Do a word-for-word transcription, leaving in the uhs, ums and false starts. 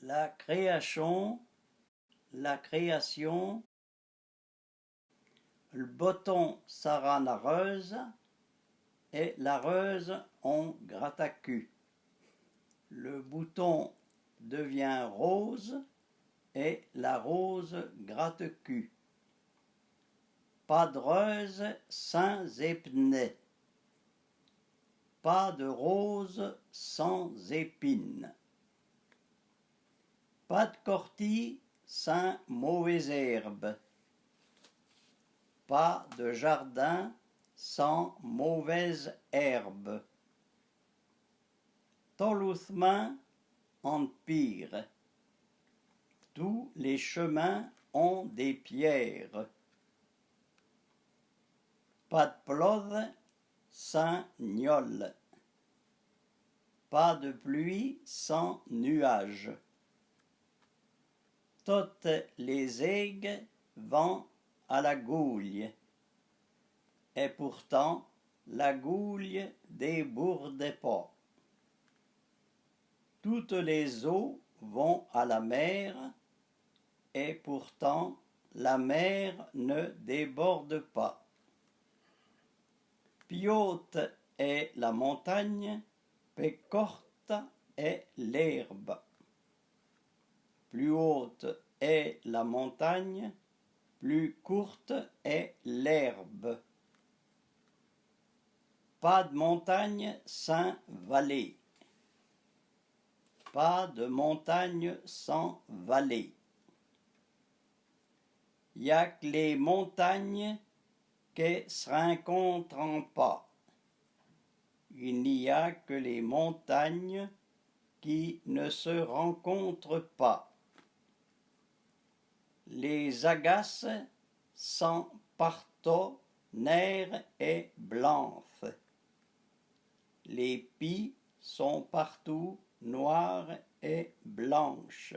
La création, la création. L'boton sara na reuza è la reuza on grata-cul. Le bouton devient rose et la rose gratte-cul. Pas de reuza sin-z-épne. Pas de rose sans épine. Pas de corti sin mauvaise herbe. Pas de jardin sans mauvaise herbe. To lo tchemin an pire. Tous les chemins ont des pierres. Pas de plodje sin niole. Pas de pluie sans nuage. Totes les égues vont à la gouye. Et pourtant, la gouye déborde pas. Toutes les eaux vont à la mer, et pourtant la mer ne déborde pas. Pi haute est la montagne, pi corta è l'erba. Plus haute est la montagne, plus courte est l'herbe. Pas de montagne sans vallée. Pas de montagne sans vallée. Y a que les montagnes qui se rencontrent pas. Il n'y a que les montagnes qui ne se rencontrent pas. Les agaces sont partout noires et blanches. Les pies sont partout noires et blanches.